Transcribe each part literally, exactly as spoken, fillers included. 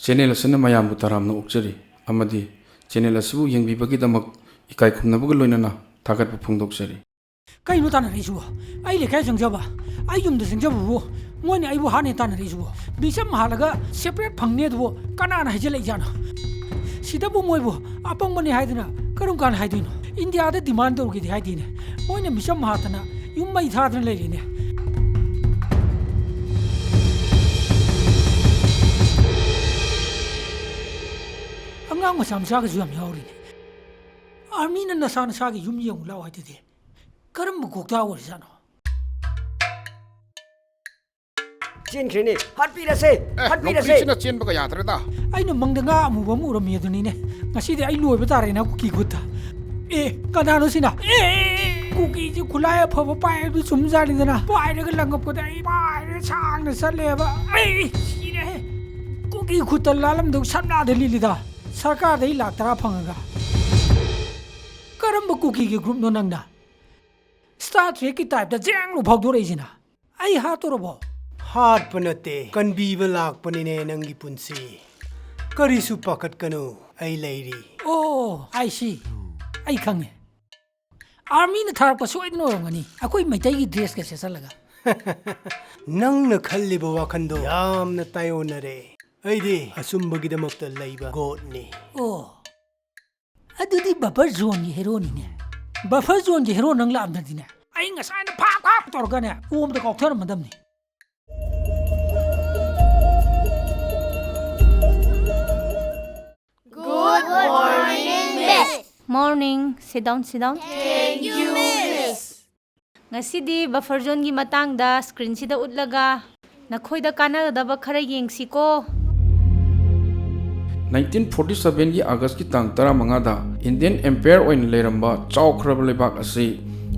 Channel ꯑꯁꯤꯅ ꯃꯌꯥꯝꯕꯨ ꯇꯔꯥꯝꯅ ꯑꯣꯛꯆꯔꯤ ꯑꯃꯗꯤ ꯆꯦꯅꯦꯜ ꯑꯁꯤꯕꯨ ꯌꯦꯡꯕꯤꯕꯒꯤꯗꯃꯛ ꯏꯀꯥꯏ ꯈꯨꯝꯅꯕꯒ ꯂꯣꯏꯅꯅ ꯊꯥꯒꯠꯄ ꯐꯣꯡꯗꯣꯛꯆꯔꯤ꯫ ꯀꯩꯅꯣ ꯇꯥꯟꯅꯔꯛꯏꯁꯤꯕꯣ? ꯑꯩ ꯂꯩꯀꯥꯏ ꯆꯪꯖꯕ, ꯑꯩ ꯌꯨꯝꯗ ꯆꯪꯖꯕꯕꯨ ꯃꯣꯏꯅ ꯑꯩꯕꯨ ꯍꯥꯠꯅꯦ ꯇꯥꯟꯅꯔꯛꯏꯁꯤꯕꯣ? ꯃꯤꯆꯝ ꯍꯥꯠꯂꯒ ꯁꯦꯄꯔꯦꯠ ꯐꯪꯅꯤ ꯑꯗꯨꯕꯨ ꯀꯅꯥꯅ ꯍꯥꯏꯖꯤꯜꯂꯛꯏꯖꯥꯠꯅꯣ? ꯁꯤꯗꯕꯨ ꯃꯣꯏꯕꯨ ꯑꯄꯪꯕꯅꯤ ꯍꯥꯏꯗꯅ ꯀꯔꯝ ꯀꯥꯟꯗ ꯍꯥꯏꯗꯣꯏꯅꯣ? ꯏꯟꯗꯤꯌꯥꯗ ꯗꯤꯃꯥꯟ ꯇꯧꯔꯒꯦꯗꯤ ꯍꯥꯏꯗꯦꯅꯦ꯫ ꯃꯣꯏꯅ ꯃꯤꯆꯝ ꯍꯥꯠꯇꯅ ꯌꯨꯝ ꯃꯩ ꯊꯥꯗꯅ ꯂꯩꯔꯤꯅꯦ꯫ ꯑꯉꯥꯡ ꯃꯆꯥ ꯃꯆꯥꯒꯁꯨ ꯌꯥꯝ ꯌꯥꯎꯔꯤꯅꯦ꯫ ꯑꯥꯔꯃꯤꯅ ꯅꯁꯥ ꯅꯁꯥꯒꯤ ꯌꯨꯝ ꯌꯦꯡꯉꯨ ꯂꯥꯛꯑꯣ ꯍꯥꯏꯗꯨꯗꯤ ꯀꯔꯝꯕ ꯀꯣꯛꯇꯥ ꯑꯣꯏꯔꯤꯖꯥꯠꯅꯣ? ꯆꯦꯟꯈ꯭ꯔꯦꯅꯦ꯫ ꯍꯥꯠꯄꯤꯔꯁꯦ꯫ ꯑꯦ, ꯍꯥꯠꯄꯤꯔꯁꯦ꯫ ꯂꯣꯡꯈ꯭ꯔꯤꯁꯤꯅ ꯆꯦꯟꯕꯒ ꯌꯥꯗ꯭ꯔꯦꯗ꯫ ꯑꯩꯅ ꯃꯪꯗ ꯉꯥ ꯑꯃꯨꯕ ꯑꯃ ꯎꯔꯝꯃꯤ ꯑꯗꯨꯅꯤꯅꯦ꯫ ꯉꯁꯤꯗꯤ ꯑꯩ ꯂꯣꯏꯕ ꯇꯥꯔꯦꯅ ꯀꯨꯀꯤ ꯈꯨꯠꯇ꯫ ꯑꯦ, ꯀꯅꯥꯅꯣ ꯁꯤꯅ? ꯑꯦ, ꯀꯨꯀꯤꯁꯦ ꯈꯨꯠꯂꯥꯏ ꯑꯐꯕ ꯄꯥꯏ ꯍꯥꯏꯕꯗꯨ ꯆꯨꯝꯖꯥꯠꯅꯤꯗꯅ꯫ ꯄꯥꯏꯔꯒ ꯂꯪꯉꯛꯄꯗ ꯑꯩ ꯄꯥꯏꯔꯒ ꯁꯥꯡꯅ ꯆꯠꯂꯦꯕ꯫ ꯑꯩ ꯁꯤꯔꯦꯍꯦ꯫ ꯀꯨꯀꯤ ꯈꯨꯠꯇ ꯂꯥꯜꯂꯝꯗꯧ ꯁꯝꯅꯥꯗ ꯂꯤꯜꯂꯤꯗ꯫ ꯁꯔꯀꯥꯔꯗꯒꯤ ꯂꯥꯛ ꯇꯔꯥ ꯐꯪꯉꯒ꯫ ꯀꯔꯝꯕ ꯀꯨꯀꯤꯒꯤ ꯒ꯭ꯔꯨꯞꯅꯣ ꯅꯪꯅ? ꯁ꯭ꯇꯥꯔ ꯇ꯭ꯔꯦꯛꯀꯤ ꯇꯥꯏꯞꯇ ꯖꯦꯡꯂꯨ ꯐꯥꯎꯗꯣꯔꯛꯏꯁꯤꯅ꯫ ꯑꯩ ꯍꯥꯠꯇꯣꯔꯕꯣ? ꯍꯥꯠꯄ ꯅꯠꯇꯦ, ꯀꯟꯕꯤꯕ ꯂꯥꯛꯄꯅꯤꯅꯦ ꯅꯪꯒꯤ ꯄꯨꯟꯁꯤ꯫ ꯀꯔꯤꯁꯨ ꯄꯥꯈꯠꯀꯅꯨ, ꯑꯩ ꯂꯩꯔꯤ꯫ ꯑꯣ, ꯑꯥꯏ ꯁꯤ꯫ ꯑꯩ ꯈꯪꯉꯦ꯫ ꯑꯥꯔꯃꯤꯅ ꯊꯥꯔꯛꯄ ꯁꯣꯏꯗꯅ ꯑꯣꯏꯔꯝꯒꯅꯤ, ꯑꯩꯈꯣꯏ ꯃꯩꯇꯩꯒꯤ ꯗ꯭ꯔꯦꯁꯀ ꯁꯦꯠꯆꯜꯂꯒ꯫ ꯅꯪꯅ ꯈꯜꯂꯤꯕ ꯋꯥꯈꯟꯗꯣ ꯌꯥꯝꯅ ꯇꯥꯏꯑꯣꯟꯅꯔꯦ꯫ ꯑꯩꯗꯤ ꯑꯆꯨꯝꯕꯒꯤꯗꯃꯛꯇ ꯂꯩꯕ ꯒꯣꯗꯅꯤ꯫ ꯑꯣ, ꯑꯗꯨꯗꯤ ꯕꯐꯔ ꯖꯣꯟꯒꯤ ꯍꯦꯔꯣꯅꯤꯅꯦ꯫ ꯕꯐꯔ ꯖꯣꯟꯒꯤ ꯍꯦꯔꯣ ꯅꯪ ꯂꯥꯛꯑꯝꯗ꯭ꯔꯗꯤꯅꯦ, ꯑꯩ ꯉꯁꯥꯏꯅ ꯐꯥꯛ ꯐꯥꯛ ꯇꯧꯔꯒꯅꯦ ꯑꯣꯝꯗ ꯀꯥꯎꯊꯔꯝꯃꯗꯕꯅꯤ꯫ Good morning, Miss. Morning. Sit down, sit down. Thank you, Miss. ꯉꯁꯤꯗꯤ ꯕꯐꯔ ꯖꯣꯟꯒꯤ ꯃꯇꯥꯡꯗ ꯁ꯭ꯀ꯭ꯔꯤꯟꯁꯤꯗ ꯎꯠꯂꯒ ꯅꯈꯣꯏꯗ ꯀꯥꯟꯅꯒꯗꯕ ꯈꯔ ꯌꯦꯡꯁꯤꯀꯣ꯫ ꯅꯥꯏꯟꯇꯤꯟ ꯐꯣꯔꯇꯤ ꯁꯚꯦꯟꯒꯤ ꯑꯥꯒꯁꯀꯤ ꯇꯥꯡ ꯇꯔꯥꯃꯉꯥꯗ ꯏꯟꯗꯤꯌꯟ ꯑꯦꯝꯄꯥꯌꯔ ꯑꯣꯏꯅ ꯂꯩꯔꯝꯕ ꯆꯥꯎꯈ꯭ꯔꯕ ꯂꯩꯕꯥꯛ ꯑꯁꯤ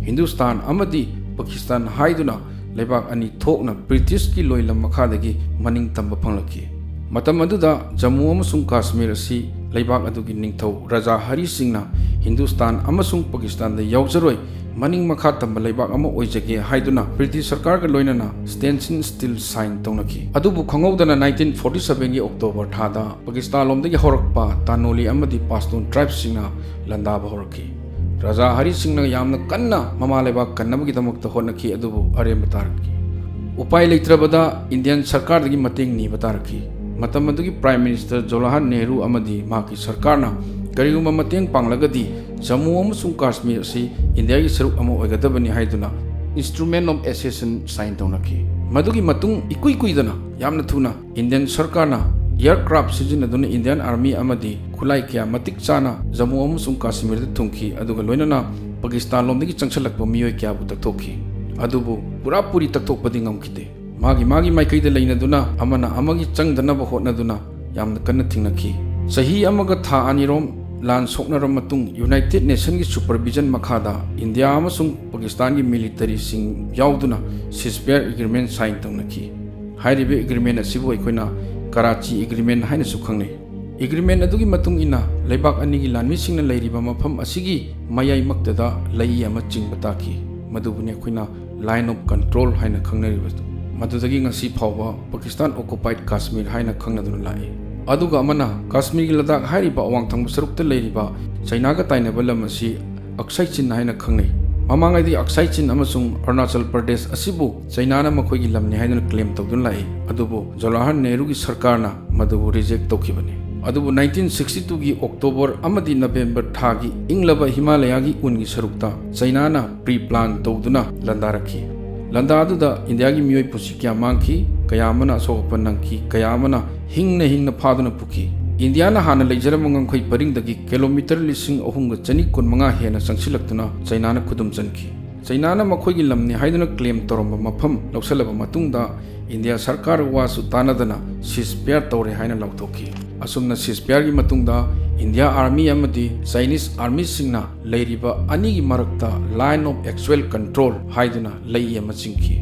ꯍꯤꯟꯗꯨꯁꯇꯥꯟ ꯑꯃꯗꯤ ꯄꯥꯀꯤꯁꯇꯥꯟ ꯍꯥꯏꯗꯨꯅ ꯂꯩꯕꯥꯛ ꯑꯅꯤ ꯊꯣꯛꯅ ꯕ꯭ꯔꯤꯇꯤꯁꯀꯤ ꯂꯣꯏꯂꯝ ꯃꯈꯥꯗꯒꯤ ꯃꯅꯤꯡ ꯇꯝꯕ ꯐꯪꯂꯛꯈꯤ꯫ ꯃꯇꯝ ꯑꯗꯨꯗ ꯖꯝꯃꯨ ꯑꯃꯁꯨꯡ ꯀꯥꯁꯃꯤꯔ ꯑꯁꯤ ꯂꯩꯕꯥꯛ ꯑꯗꯨꯒꯤ ꯅꯤꯡꯊꯧ ꯔꯥꯖꯥ ꯍꯔꯤ ꯁꯤꯡꯅ ꯍꯤꯟꯗꯨꯁꯇꯥꯟ ꯑꯃꯁꯨꯡ ꯄꯥꯀꯤꯁꯇꯥꯟꯗ ꯌꯥꯎꯖꯔꯣꯏ ꯃꯅꯤꯡ ꯃꯈꯥ ꯇꯝꯕ ꯂꯩꯕꯥꯛ ꯑꯃ ꯑꯣꯏꯖꯒꯦ ꯍꯥꯏꯗꯨꯅ ꯕ꯭ꯔꯤꯇꯤꯁ ꯁꯔꯀꯥꯔꯒ ꯂꯣꯏꯅꯅ ꯁ꯭ꯇꯦꯟꯁꯤꯟ ꯁ꯭ꯇꯤꯜ ꯁꯥꯏꯟ ꯇꯧꯅꯈꯤ꯫ ꯑꯗꯨꯕꯨ ꯈꯪꯍꯧꯗꯅ ꯅꯥꯏꯟꯇꯤꯟ ꯐꯣꯔꯇꯤ ꯁꯚꯦꯟꯒꯤ ꯑꯣꯛꯇꯣꯕꯔ ꯊꯥꯗ ꯄꯥꯀꯤꯁꯇꯥꯟ ꯂꯣꯝꯗꯒꯤ ꯍꯧꯔꯛꯄ ꯇꯥꯅꯣꯂꯤ ꯑꯃꯗꯤ ꯄꯥꯁꯇꯨꯟ ꯇ꯭ꯔꯥꯏꯕꯁꯤꯡꯅ ꯂꯥꯟꯗꯥꯕ ꯍꯧꯔꯛꯈꯤ꯫ ꯔꯥꯖꯥ ꯍꯔꯤ ꯁꯤꯡꯅ ꯌꯥꯝꯅ ꯀꯟꯅ ꯃꯃꯥ ꯂꯩꯕꯥꯛ ꯀꯟꯅꯕꯒꯤꯗꯃꯛꯇ ꯍꯣꯠꯅꯈꯤ, ꯑꯗꯨꯕꯨ ꯑꯔꯦꯝꯕ ꯇꯥꯔꯛꯈꯤ꯫ ꯎꯄꯥꯏ ꯂꯩꯇ꯭ꯔꯕꯗ ꯏꯟꯗꯤꯌꯥꯟ ꯁꯔꯀꯥꯔꯗꯒꯤ ꯃꯇꯦꯡ ꯅꯤꯕ ꯇꯥꯔꯛꯈꯤ꯫ ꯃꯇꯝ ꯑꯗꯨꯒꯤ ꯄ꯭ꯔꯥꯏꯝ ꯃꯤꯅꯤꯁꯇꯔ ꯖꯋꯥꯍꯔꯂꯥꯜ ꯅꯦꯍꯔꯨ ꯑꯃꯗꯤ ꯃꯍꯥꯛꯀꯤ ꯁꯔꯀꯥꯔꯅ ꯀꯔꯤꯒꯨꯝꯕ ꯃꯇꯦꯡ ꯄꯥꯡꯂꯒꯗꯤ ꯖꯝꯃꯨ ꯑꯃꯁꯨꯡ ꯀꯥꯁꯃꯤꯔ ꯑꯁꯤ ꯏꯟꯗꯤꯌꯥꯒꯤ ꯁꯔꯨꯛ ꯑꯃ ꯑꯣꯏꯒꯗꯕꯅꯤ ꯍꯥꯏꯗꯨꯅ ꯏꯟꯁꯇ꯭ꯔꯨꯃꯦꯟ ꯑꯣꯐ ꯑꯦꯁꯦꯁꯟ ꯁꯥꯏꯟ ꯇꯧꯅꯈꯤ꯫ ꯃꯗꯨꯒꯤ ꯃꯇꯨꯡ ꯏꯀꯨꯏ ꯀꯨꯏꯗꯅ ꯌꯥꯝꯅ ꯊꯨꯅ ꯏꯟꯗꯤꯌꯟ ꯁꯔꯀꯥꯔꯅ ꯑꯦꯌꯔꯀ꯭ꯔꯥꯐ ꯁꯤꯖꯤꯟꯅꯗꯨꯅ ꯏꯟꯗꯤꯌꯟ ꯑꯥꯔꯃꯤ ꯑꯃꯗꯤ ꯈꯨꯠꯂꯥꯏ ꯀꯌꯥ ꯃꯇꯤꯛ ꯆꯥꯅ ꯖꯝꯃꯨ ꯑꯃꯁꯨꯡ ꯀꯥꯁꯃꯤꯔꯗ ꯊꯨꯡꯈꯤ, ꯑꯗꯨꯒ ꯂꯣꯏꯅꯅ ꯄꯥꯀꯤꯁꯇꯥꯟ ꯂꯣꯝꯗꯒꯤ ꯆꯪꯁꯤꯜꯂꯛꯄ ꯃꯤꯑꯣꯏ ꯀꯌꯥꯕꯨ ꯇꯛꯊꯣꯛꯈꯤ꯫ ꯑꯗꯨꯕꯨ ꯄꯨꯔꯥ ꯄꯨꯔꯤ ꯇꯛꯊꯣꯛꯄꯗꯤ ꯉꯝꯈꯤꯗꯦ꯫ ꯃꯥꯒꯤ ꯃꯥꯒꯤ ꯃꯥꯏꯀꯩꯗ ꯂꯩꯅꯗꯨꯅ ꯑꯃꯅ ꯑꯃꯒꯤ ꯆꯪꯗꯅꯕ ꯍꯣꯠꯅꯗꯨꯅ ꯌꯥꯝꯅ ꯀꯟꯅ ꯊꯤꯡꯅꯈꯤ꯫ ꯆꯍꯤ ꯑꯃꯒ ꯊꯥ ꯑꯅꯤꯔꯣꯝ ꯂꯥꯟ ꯁꯣꯛꯅꯔꯕ ꯃꯇꯨꯡ ꯌꯨꯅꯥꯏꯇꯦꯗ ꯅꯦꯁꯟꯒꯤ ꯁꯨꯄꯔꯚꯤꯖꯟ ꯃꯈꯥꯗ ꯏꯟꯗꯤꯌꯥ ꯑꯃꯁꯨꯡ ꯄꯥꯀꯤꯁꯇꯥꯟꯒꯤ ꯃꯤꯂꯤꯇꯔꯤꯁꯤꯡ ꯌꯥꯎꯗꯨꯅ ꯁꯤꯁꯐꯌꯥꯔ ꯑꯦꯒ꯭ꯔꯤꯃꯦꯟ ꯁꯥꯏꯟ ꯇꯧꯅꯈꯤ꯫ ꯍꯥꯏꯔꯤꯕ ꯑꯦꯒ꯭ꯔꯤꯃꯦꯟ ꯑꯁꯤꯕꯨ ꯑꯩꯈꯣꯏꯅ ꯀꯔꯥꯆꯤ ꯑꯦꯒ꯭ꯔꯤꯃꯦꯟ ꯍꯥꯏꯅꯁꯨ ꯈꯪꯅꯩ꯫ ꯑꯦꯒ꯭ꯔꯤꯃꯦꯟ ꯑꯗꯨꯒꯤ ꯃꯇꯨꯡ ꯏꯟꯅ ꯂꯩꯕꯥꯛ ꯑꯅꯤꯒꯤ ꯂꯥꯟꯃꯤꯁꯤꯡꯅ ꯂꯩꯔꯤꯕ ꯃꯐꯝ ꯑꯁꯤꯒꯤ ꯃꯌꯥꯏꯃꯛꯇꯗ ꯂꯩꯏ ꯑꯃ ꯆꯤꯡꯕ ꯇꯥꯈꯤ꯫ ꯃꯗꯨꯕꯨꯅꯤ ꯑꯩꯈꯣꯏꯅ line of control ꯍꯥꯏꯅ ꯈꯪꯅꯔꯤꯕꯗꯨ꯫ ꯃꯗꯨꯗꯒꯤ ꯉꯁꯤ ꯐꯥꯎꯕ ꯄꯥꯀꯤꯁꯇꯥꯟ ꯑꯣꯀꯨꯄꯥꯏꯗ ꯀꯥꯁꯃꯤꯔ ꯍꯥꯏꯅ ꯈꯪꯅꯗꯨꯅ ꯂꯥꯛꯏ꯫ ꯑꯗꯨꯒ ꯑꯃꯅ ꯀꯥꯁꯃꯤꯔꯒꯤ ꯂꯗꯥꯛ ꯍꯥꯏꯔꯤꯕ ꯑꯋꯥꯡ ꯊꯪꯕ ꯁꯔꯨꯛꯇ ꯂꯩꯔꯤꯕ ꯆꯩꯅꯥꯒ ꯇꯥꯏꯅꯕ ꯂꯝ ꯑꯁꯤ ꯑꯛꯁꯥꯏ ꯆꯤꯟ ꯍꯥꯏꯅ ꯈꯪꯅꯩ꯫ ꯃꯃꯥꯡꯉꯩꯗꯤ ꯑꯛꯁꯥꯏ ꯆꯤꯟ ꯑꯃꯁꯨꯡ ꯑꯔꯨꯅꯥꯆꯜ ꯄ꯭ꯔꯗꯦꯁ ꯑꯁꯤꯕꯨ ꯆꯩꯅꯥꯅ ꯃꯈꯣꯏꯒꯤ ꯂꯝꯅꯤ ꯍꯥꯏꯗꯨꯅ ꯀ꯭ꯂꯦꯝ ꯇꯧꯗꯨꯅ ꯂꯥꯛꯏ꯫ ꯑꯗꯨꯕꯨ ꯖꯋꯥꯍꯔꯂꯥꯜ ꯅꯦꯍꯔꯨꯒꯤ ꯁꯔꯀꯥꯔꯅ ꯃꯗꯨꯕꯨ ꯔꯤꯖꯦꯛ ꯇꯧꯈꯤꯕꯅꯤ꯫ ꯑꯗꯨꯕꯨ ꯅꯥꯏꯟꯇꯤꯟ ꯁꯤꯛꯁꯇꯤ ꯇꯨꯒꯤ ꯑꯣꯛꯇꯣꯕꯔ ꯑꯃꯗꯤ ꯅꯕꯦꯝꯕꯔ ꯊꯥꯒꯤ ꯏꯪꯂꯕ ꯍꯤꯃꯥꯂꯌꯥꯒꯤ ꯎꯟꯒꯤ ꯁꯔꯨꯛꯇ ꯆꯩꯅꯥꯅ ꯄ꯭ꯔꯤ ꯄ꯭ꯂꯥꯟ ꯇꯧꯗꯨꯅ ꯂꯥꯟꯗꯥꯔꯛꯈꯤ꯫ ꯂꯥꯟꯗꯥ ꯑꯗꯨꯗ ꯏꯟꯗꯤꯌꯥꯒꯤ ꯃꯤꯑꯣꯏ ꯄꯨꯟꯁꯤ ꯀꯌꯥ ꯃꯥꯡꯈꯤ, ꯀꯌꯥ ꯑꯃꯅ ꯑꯁꯣꯛ ꯑꯄꯟ ꯅꯪꯈꯤ, ꯀꯌꯥ ꯑꯃꯅ ꯍꯤꯡꯅ ꯍꯤꯡꯅ ꯐꯥꯗꯨꯅ ꯄꯨꯈꯤ꯫ ꯏꯟꯗꯤꯌꯥꯅ ꯍꯥꯟꯅ ꯂꯩꯖꯔꯝꯕ ꯉꯝꯈꯩ ꯄꯔꯤꯡꯗꯒꯤ ꯀꯤꯂꯣꯃꯤꯇꯔ ꯂꯤꯁꯤꯡ ꯑꯍꯨꯝꯒ ꯆꯅꯤ ꯀꯨꯟꯃꯉꯥ ꯍꯦꯟꯅ ꯆꯪꯁꯤꯜꯂꯛꯇꯨꯅ ꯆꯩꯅꯥꯅ ꯈꯨꯗꯨꯝ ꯆꯟꯈꯤ꯫ ꯆꯩꯅꯥꯅ ꯃꯈꯣꯏꯒꯤ ꯂꯝꯅꯤ ꯍꯥꯏꯗꯨꯅ ꯀ꯭ꯂꯦꯝ ꯇꯧꯔꯝꯕ ꯃꯐꯝ ꯂꯧꯁꯤꯜꯂꯕ ꯃꯇꯨꯡꯗ ꯏꯟꯗꯤꯌꯥ ꯁꯔꯀꯥꯔ ꯋꯥꯁꯨ ꯇꯥꯟꯅꯗꯅ ꯁꯤꯁ ꯐꯌꯥꯔ ꯇꯧꯔꯦ ꯍꯥꯏꯅ ꯂꯥꯎꯊꯣꯛꯈꯤ꯫ ꯑꯁꯨꯝꯅ ꯁꯤꯁ ꯐꯌꯥꯔꯒꯤ ꯃꯇꯨꯡꯗ ꯏꯟꯗꯤꯌꯥ ꯑꯥꯔꯃꯤ ꯑꯃꯗꯤ ꯆꯥꯏꯅꯤꯁ ꯑꯥꯔꯃꯤꯁꯤꯡꯅ ꯂꯩꯔꯤꯕ ꯑꯅꯤꯒꯤ ꯃꯔꯛꯇ line of actual control ꯍꯥꯏꯗꯨꯅ ꯂꯩꯏ ꯑꯃ ꯆꯤꯡꯈꯤ꯫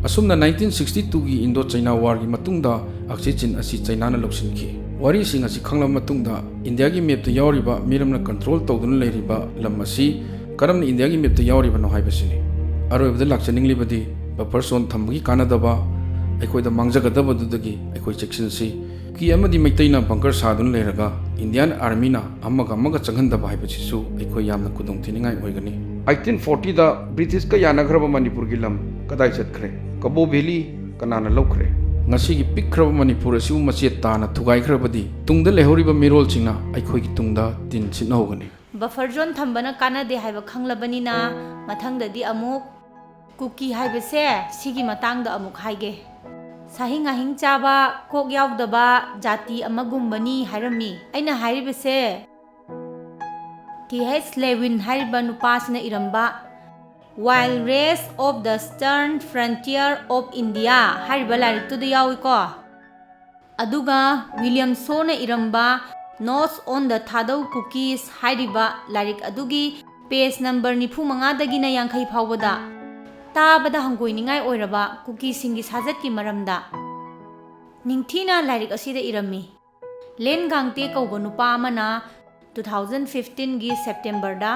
ꯑꯁꯨꯝꯅ ꯅꯥꯏꯟꯇꯤꯟ ꯁꯤꯛꯁꯇꯤ ꯇꯨꯒꯤ ꯏꯟꯗꯣ ꯆꯩꯅꯥ ꯋꯥꯔꯒꯤ ꯃꯇꯨꯡꯗ ꯑꯛꯁꯥꯏ ꯆꯤꯟ ꯑꯁꯤ ꯆꯩꯅꯥꯅ ꯂꯧꯁꯤꯟꯈꯤ꯫ ꯋꯥꯔꯤꯁꯤꯡ ꯑꯁꯤ ꯈꯪꯂꯕ ꯃꯇꯨꯡꯗ ꯏꯟꯗꯤꯌꯥꯒꯤ ꯃꯦꯞꯇ ꯌꯥꯎꯔꯤꯕ ꯃꯤꯔꯝꯅ ꯀꯟꯇ꯭ꯔꯣꯜ ꯇꯧꯗꯨꯅ ꯂꯩꯔꯤꯕ ꯂꯝ ꯑꯁꯤ ꯀꯔꯝꯅ ꯏꯟꯗꯤꯌꯥꯒꯤ ꯃꯦꯞꯇ ꯌꯥꯎꯔꯤꯕꯅꯣ ꯍꯥꯏꯕꯁꯤꯅꯤ꯫ ꯑꯔꯣꯏꯕꯗ ꯂꯥꯛꯆꯅꯤꯡꯂꯤꯕꯗꯤ buffer zone ꯊꯝꯕꯒꯤ ꯀꯥꯟꯅꯗꯕ, ꯑꯩꯈꯣꯏꯗ ꯃꯥꯡꯖꯒꯗꯕꯗꯨꯗꯒꯤ ꯑꯩꯈꯣꯏ ꯆꯦꯛꯁꯤꯟꯁꯤ꯫ ꯀꯨꯀꯤ ꯑꯃꯗꯤ ꯃꯩꯇꯩꯅ bunker ꯁꯥꯗꯨꯅ ꯂꯩꯔꯒ ꯏꯟꯗꯤꯌꯥꯟ ꯑꯥꯔꯃꯤꯅ ꯑꯃꯒ ꯑꯃꯒ ꯆꯪꯍꯟꯗꯕ ꯍꯥꯏꯕꯁꯤꯁꯨ ꯑꯩꯈꯣꯏ ꯌꯥꯝꯅ ꯈꯨꯗꯣꯡꯊꯤꯅꯤꯡꯉꯥꯏ ꯑꯣꯏꯒꯅꯤ꯫ ꯑꯩꯠꯇꯤꯟ ꯐꯣꯔꯇꯤꯗ ꯕ꯭ꯔꯤꯇꯤꯁꯀ ꯌꯥꯅꯈ꯭ꯔꯕ ꯃꯅꯤꯄꯨꯔꯒꯤ ꯂꯝ ꯀꯗꯥꯏ ꯆꯠꯈ꯭ꯔꯦ? ꯀꯕꯣ ꯚꯦꯂꯤ ꯀꯅꯥꯅ ꯂꯧꯈ꯭ꯔꯦ? ꯉꯁꯤꯒꯤ ꯄꯤꯛꯈ꯭ꯔꯕ ꯃꯅꯤꯄꯨꯔ ꯑꯁꯤꯕꯨ ꯃꯆꯦꯠ ꯇꯥꯅ ꯊꯨꯒꯥꯏꯈ꯭ꯔꯕꯗꯤ ꯇꯨꯡꯗ ꯂꯩꯍꯧꯔꯤꯕ ꯃꯤꯔꯣꯜꯁꯤꯡꯅ ꯑꯩꯈꯣꯏꯒꯤ ꯇꯨꯡꯗ ꯇꯤꯟ ꯁꯤꯠꯅꯍꯧꯒꯅꯤ꯫ Buffer zone ꯊꯝꯕꯅ ꯀꯥꯟꯅꯗꯦ ꯍꯥꯏꯕ ꯈꯪꯂꯕꯅꯤꯅ, ꯃꯊꯪꯗꯗꯤ ꯑꯃꯨꯛ ꯀꯨꯀꯤ ꯍꯥꯏꯕꯁꯦ ꯁꯤꯒꯤ ꯃꯇꯥꯡꯗ ꯑꯃꯨꯛ ꯍꯥꯏꯒꯦ꯫ ꯁꯥꯍꯤꯡ ꯉꯥꯍꯤꯡ ꯆꯥꯕ, ꯀꯣꯛ ꯌꯥꯎꯗꯕ ꯖꯥꯇꯤ ꯑꯃꯒꯨꯝꯕꯅꯤ ꯍꯥꯏꯔꯝꯃꯤ꯫ ꯑꯩꯅ ꯍꯥꯏꯔꯤꯕꯁꯦ ꯇꯤ ꯑꯩꯆ ꯂꯦꯋꯤꯟ ꯍꯥꯏꯔꯤꯕ ꯅꯨꯄꯥꯁꯤꯅ ꯏꯔꯝꯕ Wild Race of the Stern Frontier of India ꯍꯥꯏꯔꯤꯕ ꯂꯥꯏꯔꯤꯛꯇꯨꯗ ꯌꯥꯎꯏꯀꯣ꯫ ꯑꯗꯨꯒ ꯋꯤꯂꯤꯌꯝ ꯁꯣꯅ ꯏꯔꯝꯕ Notes on the Thadou Kukis ꯍꯥꯏꯔꯤꯕ ꯂꯥꯏꯔꯤꯛ ꯑꯗꯨꯒꯤ page number ꯅꯤꯐꯨ ꯃꯉꯥꯗꯒꯤꯅ ꯌꯥꯡꯈꯩ ꯐꯥꯎꯕꯗ ꯇꯥꯕꯗ ꯍꯪꯒꯣꯏꯅꯤꯡꯉꯥꯏ ꯑꯣꯏꯔꯕ ꯀꯨꯀꯤꯁꯤꯡꯒꯤ ꯁꯥꯖꯠꯀꯤ ꯃꯔꯝꯗ ꯅꯤꯡꯊꯤꯅ ꯂꯥꯏꯔꯤꯛ ꯑꯁꯤꯗ ꯏꯔꯝꯃꯤ꯫ ꯂꯦꯟ ꯒꯥꯡꯇꯦ ꯀꯧꯕ ꯅꯨꯄꯥ ꯑꯃꯅ two thousand fifteenꯒꯤ Septemberꯗ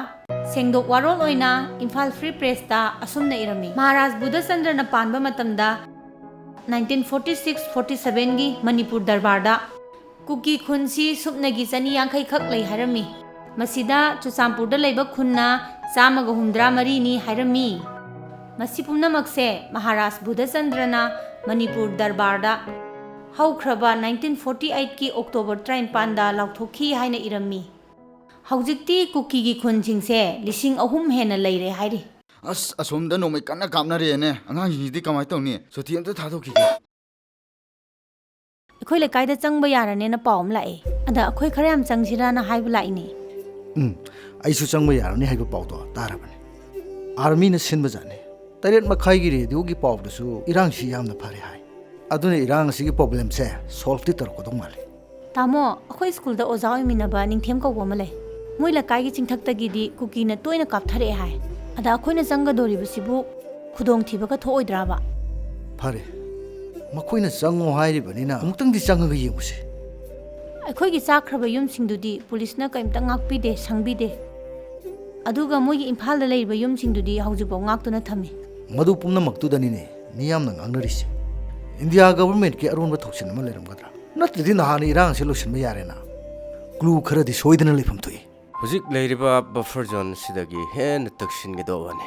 ꯁꯦꯡꯗꯣꯛ ꯋꯥꯔꯣꯜ ꯑꯣꯏꯅ ꯏꯝꯐꯥꯜ Free Pressꯇ ꯑꯁꯨꯝꯅ ꯏꯔꯝꯃꯤ, ꯃꯍꯥꯔꯥꯖ ꯕꯨꯙꯆꯟꯗ꯭ꯔꯅ ꯄꯥꯟꯕ ꯃꯇꯝꯗ nineteen forty six forty sevenꯒꯤ Manipur ꯗꯔꯕꯥꯔꯗ ꯀꯨꯀꯤ ꯈꯨꯟꯁꯤ ꯁꯨꯞꯅꯒꯤ ꯆꯅꯤ ꯌꯥꯡꯈꯩ ꯈꯛ ꯂꯩ ꯍꯥꯏꯔꯝꯃꯤ꯫ ꯃꯁꯤꯗ ꯆꯨꯔꯆꯥꯟꯄꯨꯔꯗ ꯂꯩꯕ ꯈꯨꯟꯅ ꯆꯥꯝꯃꯒ ꯍꯨꯝꯗ꯭ꯔꯥ ꯃꯔꯤꯅꯤ ꯍꯥꯏꯔꯝꯃꯤ꯫ ꯃꯁꯤ ꯄꯨꯝꯅꯃꯛꯁꯦ ꯃꯍꯥꯔꯥꯖ ꯕꯨꯙꯆꯟꯗ꯭ꯔꯅ ꯃꯅꯤꯄꯨꯔ ꯗꯔꯕꯥꯔꯗ ꯍꯧꯈ꯭ꯔꯕ nineteen forty eightꯀꯤ October ꯇꯔꯥꯅꯤꯄꯥꯟꯗ ꯂꯥꯎꯊꯣꯛꯈꯤ ꯍꯥꯏꯅ ꯏꯔꯝꯃꯤ꯫ ꯍꯧꯖꯤꯛꯇꯤ ꯀꯨꯀꯤꯒꯤ ꯈꯨꯟꯁꯤꯡꯁꯦ ꯂꯤꯁꯤꯡ ꯑꯍꯨꯝ ꯍꯦꯟꯅ ꯂꯩꯔꯦ ꯍꯥꯏꯔꯤ꯫ ꯑꯁ, ꯑꯁꯣꯝꯗ ꯅꯣꯡꯃꯩ ꯀꯟꯅ ꯀꯥꯞꯅꯔꯦꯅꯦ꯫ ꯑꯉꯥꯡꯁꯤꯡꯁꯤꯗꯤ ꯀꯃꯥꯏꯅ ꯇꯧꯅꯤ? ꯁꯨꯇꯤ ꯑꯝꯇ ꯊꯥꯗꯣꯛꯈꯤꯒꯦ꯫ ꯑꯩꯈꯣꯏ ꯂꯩꯀꯥꯏꯗ ꯆꯪꯕ ꯌꯥꯔꯅꯦꯅ ꯄꯥꯎ ꯑꯃ ꯂꯥꯛꯑꯦ꯫ ꯑꯗ ꯑꯩꯈꯣꯏ ꯈꯔ ꯌꯥꯝ ꯆꯪꯁꯤꯔꯥꯅ ꯍꯥꯏꯕ ꯂꯥꯛꯏꯅꯦ꯫ ꯎꯝ, ꯑꯩꯁꯨ ꯆꯪꯕ ꯌꯥꯔꯅꯤ ꯍꯥꯏꯕ ꯄꯥꯎꯗꯣ ꯇꯥꯔꯕꯅꯤ꯫ ꯑꯥꯔꯃꯤꯅ ꯁꯤꯟꯕ ꯖꯥꯠꯅꯤ꯫ ꯇꯔꯦꯠ ꯃꯈꯥꯏꯒꯤ ꯔꯦꯗꯤꯑꯣꯒꯤ ꯄꯥꯎꯗꯁꯨ ꯏꯔꯥꯡꯁꯤ ꯌꯥꯝꯅ ꯐꯔꯦ ꯍꯥꯏ꯫ ꯑꯗꯨꯅ ꯏꯔꯥꯡ ꯑꯁꯤꯒꯤ problemꯁꯦ solveꯇꯤ ꯇꯧꯔꯛꯀꯗꯧ ꯃꯥꯜꯂꯤ꯫ ꯇꯥꯃꯣ, ꯑꯩꯈꯣꯏ ꯁ꯭ꯀꯨꯜꯗ ꯑꯣꯖꯥ ꯑꯣꯏꯃꯤꯟꯅꯕ ꯅꯤꯡꯊꯦꯝ ꯀꯧꯕ ꯑꯃ ꯂꯩ꯫ ꯃꯣꯏ ꯂꯩꯀꯥꯏꯒꯤ ꯆꯤꯡꯊꯛꯇꯒꯤꯗꯤ ꯀꯨꯀꯤꯅ ꯇꯣꯏꯅ ꯀꯥꯞꯊꯔꯛꯑꯦ ꯍꯥꯏ꯫ ꯑꯗ ꯑꯩꯈꯣꯏꯅ ꯆꯪꯒꯗꯧꯔꯤꯕꯁꯤꯕꯨ ꯈꯨꯗꯣꯡꯊꯤꯕꯒ ꯊꯣꯛꯑꯣꯏꯗ꯭ꯔꯥꯕ? ꯐꯔꯦ, ꯃꯈꯣꯏꯅ ꯆꯪꯉꯣ ꯍꯥꯏꯔꯤꯕꯅꯤꯅ ꯑꯃꯨꯛꯇꯪꯗꯤ ꯆꯪꯉꯒ ꯌꯦꯡꯉꯨꯁꯤ꯫ ꯑꯩꯈꯣꯏꯒꯤ ꯆꯥꯛꯈ꯭ꯔꯕ ꯌꯨꯝꯁꯤꯡꯗꯨꯗꯤ ꯄꯨꯂꯤꯁꯅ ꯀꯔꯤꯝꯇ ꯉꯥꯛꯄꯤꯗꯦ, ꯁꯪꯕꯤꯗꯦ꯫ ꯑꯗꯨꯒ ꯃꯣꯏꯒꯤ ꯏꯝꯐꯥꯜꯗ ꯂꯩꯔꯤꯕ ꯌꯨꯝꯁꯤꯡꯗꯨꯗꯤ ꯍꯧꯖꯤꯛꯐꯥꯎ ꯉꯥꯛꯇꯨꯅ ꯊꯝꯃꯤ꯫ ꯃꯗꯨ ꯄꯨꯝꯅꯃꯛꯇꯨꯗꯅꯤꯅꯦ ꯃꯤꯌꯥꯝꯅ ꯉꯥꯡꯅꯔꯤꯁꯦ꯫ ꯏꯟꯗꯤꯌꯥ ꯒꯚꯔꯟꯃꯦꯟꯠꯀꯤ ꯑꯔꯣꯟꯕ ꯊꯧꯁꯤꯜ ꯑꯃ ꯂꯩꯔꯝꯒꯗ꯭ꯔꯥ? ꯅꯠꯇ꯭ꯔꯗꯤ ꯅꯍꯥꯟꯅ ꯏꯔꯥꯡꯁꯦ ꯂꯣꯏꯁꯤꯟꯕ ꯌꯥꯔꯦꯅ꯫ ꯀ꯭ꯂꯨ ꯈꯔꯗꯤ ꯁꯣꯏꯗꯅ ꯂꯩꯐꯝ ꯊꯣꯛꯏ꯫ ꯍꯧꯖꯤꯛ ꯂꯩꯔꯤꯕ ꯕꯐꯔ ꯖꯣꯟꯁꯤꯗꯒꯤ ꯍꯦꯟꯅ ꯇꯛꯁꯤꯟꯒꯗꯧꯕꯅꯤ꯫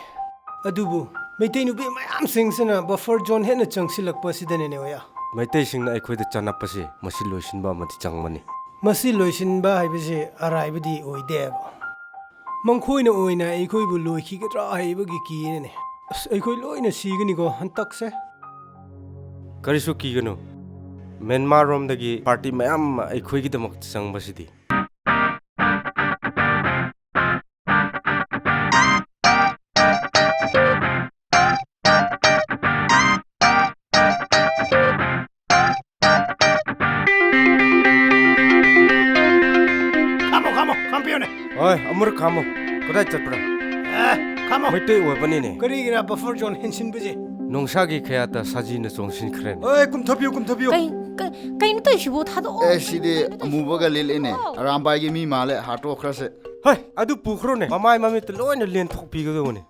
ꯑꯗꯨꯕꯨ ꯃꯩꯇꯩ ꯅꯨꯄꯤ ꯃꯌꯥꯝꯁꯤꯡꯁꯤꯅ ꯕꯐꯔ ꯖꯣꯟ ꯍꯦꯟꯅ ꯆꯪꯁꯤꯜꯂꯛꯄ ꯑꯁꯤꯗꯅꯤꯅꯦ, ꯑꯣꯌꯥ꯫ ꯃꯩꯇꯩꯁꯤꯡꯅ ꯑꯩꯈꯣꯏꯗ ꯆꯅꯞꯄꯁꯤ ꯃꯁꯤ ꯂꯣꯏꯁꯤꯟꯕ ꯑꯃꯗꯤ ꯆꯪꯕꯅꯤ꯫ ꯃꯁꯤ ꯂꯣꯏꯁꯤꯟꯕ ꯍꯥꯏꯕꯁꯤ ꯑꯔꯥꯏꯕꯗꯤ ꯑꯣꯏꯗꯦꯕ꯫ ꯃꯈꯣꯏꯅ ꯑꯣꯏꯅ ꯑꯩꯈꯣꯏꯕꯨ ꯂꯣꯏꯈꯤꯒꯗ꯭ꯔꯥ ꯍꯥꯏꯕꯒꯤ ꯀꯤꯅꯦ꯫ ꯑꯁ, ꯑꯩꯈꯣꯏ ꯂꯣꯏꯅ ꯁꯤꯒꯅꯤꯀꯣ ꯍꯟꯇꯛꯁꯦ꯫ ꯀꯔꯤꯁꯨ ꯀꯤꯒꯅꯨ꯫ ꯃ꯭ꯌꯥꯟꯃꯥꯔ ꯔꯣꯝꯗꯒꯤ ꯄꯥꯔꯇꯤ ꯃꯌꯥꯝ ꯑꯃ ꯑꯩꯈꯣꯏꯒꯤꯗꯃꯛꯇ ꯆꯪꯕꯁꯤꯗꯤ꯫ ꯈꯥꯝꯃꯣ, ꯈꯥꯝꯃꯣ, ꯈꯥꯝꯕꯤꯌꯨꯅꯦ꯫ ꯍꯣꯏ, ꯑꯃꯨꯔꯛ ꯈꯥꯝꯃꯣ꯫ ꯀꯗꯥꯏ ꯆꯠꯄ꯭ꯔꯥ? ꯑꯦ, ꯈꯥꯝꯃꯣ꯫ ꯃꯩꯇꯩ ꯑꯣꯏꯕꯅꯤꯅꯦ꯫ ꯀꯔꯤꯒꯤꯔꯥ ꯕꯐꯔ ꯖꯣꯟ ꯍꯦꯟꯁꯤꯟꯕꯁꯦ? ꯅꯣꯡꯁꯥꯒꯤ ꯈꯌꯥꯠꯇ ꯁꯖꯤꯅ ꯆꯣꯡꯁꯤꯟꯈ꯭ꯔꯦꯅꯦ꯫ ꯑꯣꯏ, ꯀꯨꯝꯊꯕꯤꯌꯨ, ꯀꯨꯝꯊꯕꯤꯌꯨ꯫ ꯀꯩ-, ꯀꯩ-, ꯀꯩꯅꯣ ꯇꯧꯔꯤꯁꯤꯕꯣ? ꯊꯥꯗꯣꯛꯑꯣ꯫ ꯑꯦ, ꯁꯤꯗꯤ ꯀꯩꯅꯣ ꯇꯧꯔꯤꯁꯤꯕꯣ? ꯑꯃꯨꯕꯒ ꯂꯤꯠꯂꯦꯅꯦ꯫ ꯊꯥꯗꯣꯛꯑꯣ꯫ ꯑꯔꯥꯝꯕꯥꯏꯒꯤ ꯃꯤ ꯃꯥꯜꯂꯦ, ꯍꯥꯠꯇꯣꯛꯈ꯭ꯔꯁꯦ꯫ ꯍꯣꯏ, ꯑꯗꯨ ꯄꯨꯈ꯭ꯔꯣꯅꯦ, ꯃꯃꯥꯏ ꯃꯃꯤꯠꯇ ꯂꯣꯏꯅ ꯂꯦꯟꯊꯣꯛꯄꯤꯒꯗꯧꯕꯅꯤ꯫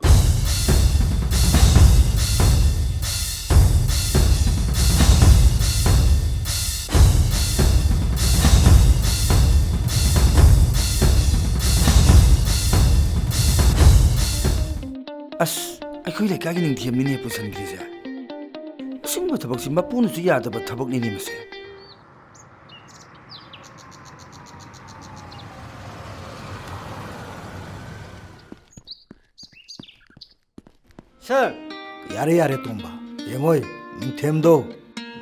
ꯑꯁ, ꯑꯩꯈꯣꯏ ꯂꯩꯀꯥꯏꯒꯤ ꯅꯤꯡꯊꯦꯝꯅꯤꯅꯦ ꯄꯨꯁꯟꯈ꯭ꯔꯤꯁꯦ꯫ ꯑꯁꯤꯒꯨꯝꯕ ꯊꯕꯛꯁꯤ ꯃꯄꯨꯅꯁꯨ ꯌꯥꯗꯕ ꯊꯕꯛꯅꯤꯅꯦ ꯃꯁꯦ꯫ ꯁꯥꯔ! ꯌꯥꯔꯦ, ꯌꯥꯔꯦ, ꯇꯣꯝꯕ꯫ ꯌꯦꯡꯉꯣꯏ, ꯅꯤꯡꯊꯦꯝꯗꯣ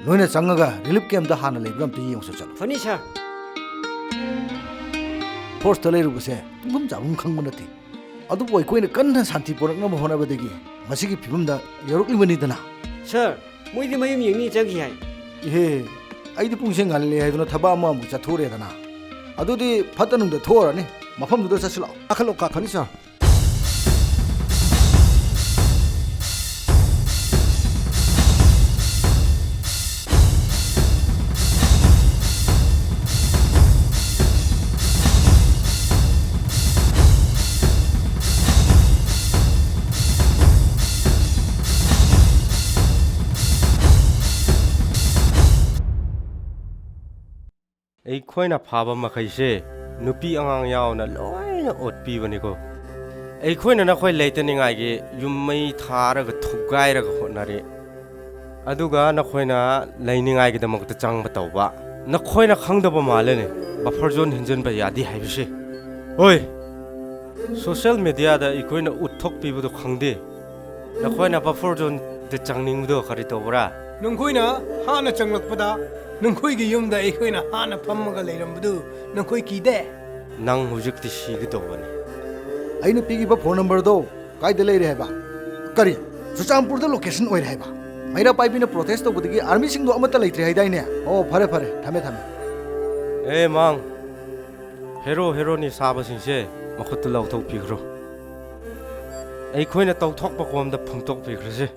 ꯅꯣꯏꯅ ꯆꯪꯉꯒ ꯔꯤꯂꯤꯐ ꯀꯦꯝꯞꯇ ꯍꯥꯟꯅ ꯂꯩꯕ꯭ꯔꯥ ꯑꯝꯇ ꯌꯦꯡꯉꯨꯆꯣ, ꯆꯠꯂꯣ꯫ ꯐꯅꯤ, ꯁꯥꯔ꯫ ꯐꯣꯔꯁꯇ ꯂꯩꯔꯨꯕꯁꯦ ꯇꯨꯝꯐꯝ ꯆꯥꯐꯝ ꯈꯪꯕ ꯅꯠꯇꯦ꯫ ꯑꯗꯨꯕꯨ ꯑꯩꯈꯣꯏꯅ ꯀꯟꯅ ꯁꯥꯟꯇꯤ ꯄꯨꯔꯛꯅꯕ ꯍꯣꯠꯅꯕꯗꯒꯤ ꯉꯁꯤꯒꯤ ꯐꯤꯕꯝꯗ ꯌꯧꯔꯛꯂꯤꯕꯅꯤꯗꯅ꯫ ꯁꯥꯔ, ꯃꯣꯏꯗꯤ ꯃꯌꯨꯝ ꯌꯦꯡꯅꯤ ꯆꯪꯈꯤ ꯍꯥꯏ꯫ ꯏꯍꯦ, ꯑꯩꯗꯤ ꯄꯨꯡꯁꯦ ꯉꯜꯂꯦ ꯍꯥꯏꯗꯨꯅ ꯊꯕꯛ ꯑꯃ ꯑꯃꯨꯛ ꯆꯠꯊꯣꯛꯎꯔꯦꯗꯅ꯫ ꯑꯗꯨꯗꯤ ꯐꯠꯇ ꯅꯨꯡꯗ ꯊꯣꯛꯑꯔꯅꯤ, ꯃꯐꯝꯗꯨꯗ ꯆꯠꯁꯤꯜꯂꯛꯑꯣ꯫ ꯀꯥꯈꯠꯂꯣ, ꯀꯥꯈꯠꯂꯤ ꯁꯥꯔ꯫ ꯑꯩꯈꯣꯏꯅ ꯐꯥꯕ ꯃꯈꯩꯁꯦ ꯅꯨꯄꯤ ꯑꯉꯥꯡ ꯌꯥꯎꯅ ꯂꯣꯏꯅ ꯑꯣꯠꯄꯤꯕꯅꯤꯀꯣ꯫ ꯑꯩꯈꯣꯏꯅ ꯅꯈꯣꯏ ꯂꯩꯇꯅꯤꯡꯉꯥꯏꯒꯤ ꯌꯨꯝ ꯃꯩ ꯊꯥꯔꯒ ꯊꯨꯒꯥꯏꯔꯒ ꯍꯣꯠꯅꯔꯤ, ꯑꯗꯨꯒ ꯅꯈꯣꯏꯅ ꯂꯩꯅꯤꯡꯉꯥꯏꯒꯤꯗꯃꯛꯇ ꯆꯪꯕ ꯇꯧꯕ꯫ ꯅꯈꯣꯏꯅ ꯈꯪꯗꯕ ꯃꯥꯜꯂꯦꯅꯦ, buffer zone ꯍꯦꯟꯖꯟꯕ ꯌꯥꯗꯦ ꯍꯥꯏꯕꯁꯦ꯫ ꯍꯣꯏ, social mediaꯗ ꯑꯩꯈꯣꯏꯅ ꯎꯠꯊꯣꯛꯄꯤꯕꯗꯣ ꯈꯪꯗꯦ꯫ ꯅꯈꯣꯏꯅ buffer zoneꯗ ꯆꯪꯅꯤꯡꯕꯗꯣ ꯀꯔꯤ ꯇꯧꯕ꯭ꯔꯥ? ꯅꯈꯣꯏꯅ ꯍꯥꯟꯅ ꯆꯪꯂꯛꯄꯗ, ꯅꯈꯣꯏꯒꯤ ꯌꯨꯝꯗ ꯑꯩꯈꯣꯏꯅ ꯍꯥꯟꯅ ꯐꯝꯃꯒ ꯂꯩꯔꯝꯕꯗꯨ ꯅꯈꯣꯏ ꯀꯤꯗꯦ? ꯅꯪ ꯍꯧꯖꯤꯛꯇꯤ ꯁꯤꯒꯗꯧꯕꯅꯤ꯫ ꯑꯩꯅ ꯄꯤꯈꯤꯕ phone numberꯗꯣ ꯀꯥꯏꯗ ꯂꯩꯔꯦ ꯍꯥꯏꯕ? ꯀꯔꯤ? ꯆꯨꯔꯆꯥꯟꯄꯨꯔꯗ location ꯑꯣꯏꯔꯦ ꯍꯥꯏꯕ? ꯃꯩꯔꯥ ꯄꯥꯏꯕꯤꯅ protest ꯇꯧꯕꯗꯒꯤ armyꯁꯤꯡꯗꯣ ꯑꯃꯠꯇ ꯂꯩꯇ꯭ꯔꯦ ꯍꯥꯏꯗꯥꯏꯅꯦ? ꯑꯣ, ꯐꯔꯦ, ꯐꯔꯦ, ꯊꯝꯃꯦ, ꯊꯝꯃꯦ꯫ ꯑꯦ ꯃꯥꯡ, ꯍꯦꯔꯣ ꯍꯦꯔꯣꯅꯤ ꯁꯥꯕꯁꯤꯡꯁꯦ ꯃꯈꯨꯠꯇ ꯂꯧꯊꯣꯛꯄꯤꯈ꯭ꯔꯣ꯫ ꯑꯩꯈꯣꯏꯅ ꯇꯧꯊꯣꯛꯄ ꯀꯣꯝꯗ ꯐꯣꯡꯗꯣꯛꯄꯤꯈ꯭ꯔꯁꯦ꯫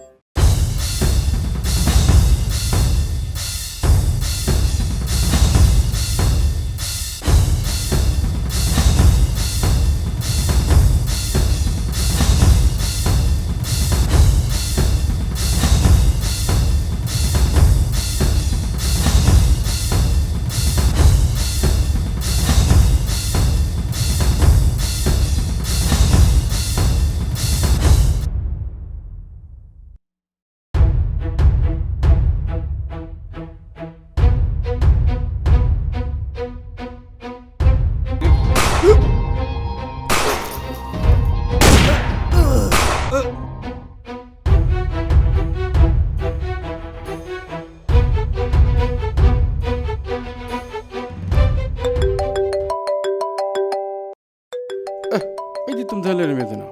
ꯑꯦ, ꯑꯩꯗꯤ ꯇꯨꯝꯊ ꯂꯩꯔꯝꯃꯦꯗꯅ꯫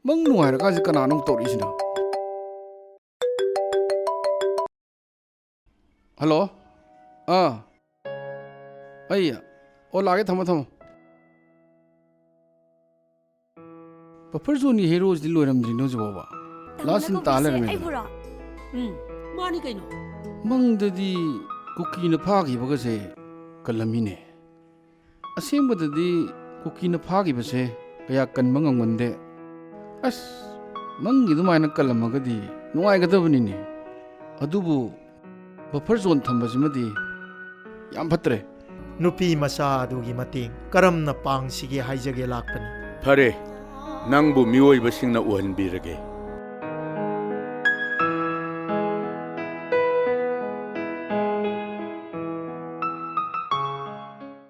ꯃꯪ ꯅꯨꯡꯉꯥꯏꯔꯀꯥꯟꯁꯤ ꯀꯅꯥꯅꯣ ꯑꯃꯨꯛ ꯇꯧꯔꯛꯏꯁꯤꯅ? ꯍꯜꯂꯣ? ꯑꯥ꯫ ꯑꯩ, ꯑꯣ, ꯂꯥꯛꯑꯒꯦ, ꯊꯝꯃꯣ, ꯊꯝꯃꯣ꯫ Buffer zoneꯒꯤ heroꯁꯤꯗꯤ ꯂꯣꯏꯔꯝꯗ꯭ꯔꯤꯅꯣ ꯍꯧꯖꯤꯛꯐꯥꯎꯕ? Last scene ꯇꯥ ꯂꯩꯔꯝꯃꯦꯗꯅ꯫ ꯑꯩꯕꯨꯔꯣ? ꯎꯝ, ꯃꯥꯅꯤ ꯀꯩꯅꯣ꯫ ꯃꯪꯗꯗꯤ ꯀꯨꯀꯤꯅ ꯐꯥꯈꯤꯕꯒꯁꯦ ꯀꯜꯂꯝꯃꯤꯅꯦ꯫ ꯑꯁꯦꯡꯕꯗꯗꯤ ꯀꯨꯀꯤꯅ ꯐꯥꯈꯤꯕꯁꯦ ꯀꯌꯥ ꯀꯟꯕ ꯉꯝꯒꯟꯗꯦ꯫ ꯑꯁ, ꯃꯪꯒꯤ ꯑꯗꯨꯃꯥꯏꯅ ꯀꯜꯂꯝꯃꯒꯗꯤ ꯅꯨꯡꯉꯥꯏꯒꯗꯕꯅꯤꯅꯦ꯫ ꯑꯗꯨꯕꯨ buffer zone ꯊꯝꯕꯁꯤꯃꯗꯤ ꯌꯥꯝ ꯐꯠꯇ꯭ꯔꯦ꯫ ꯅꯨꯄꯤ ꯃꯆꯥ ꯑꯗꯨꯒꯤ ꯃꯇꯦꯡ ꯀꯔꯝꯅ ꯄꯥꯡꯁꯤꯒꯦ ꯍꯥꯏꯖꯒꯦ ꯂꯥꯛꯄꯅꯤ꯫ ꯐꯔꯦ, ꯅꯪꯕꯨ ꯃꯤꯑꯣꯏꯕꯁꯤꯡꯅ ꯎꯍꯟꯕꯤꯔꯒꯦ꯫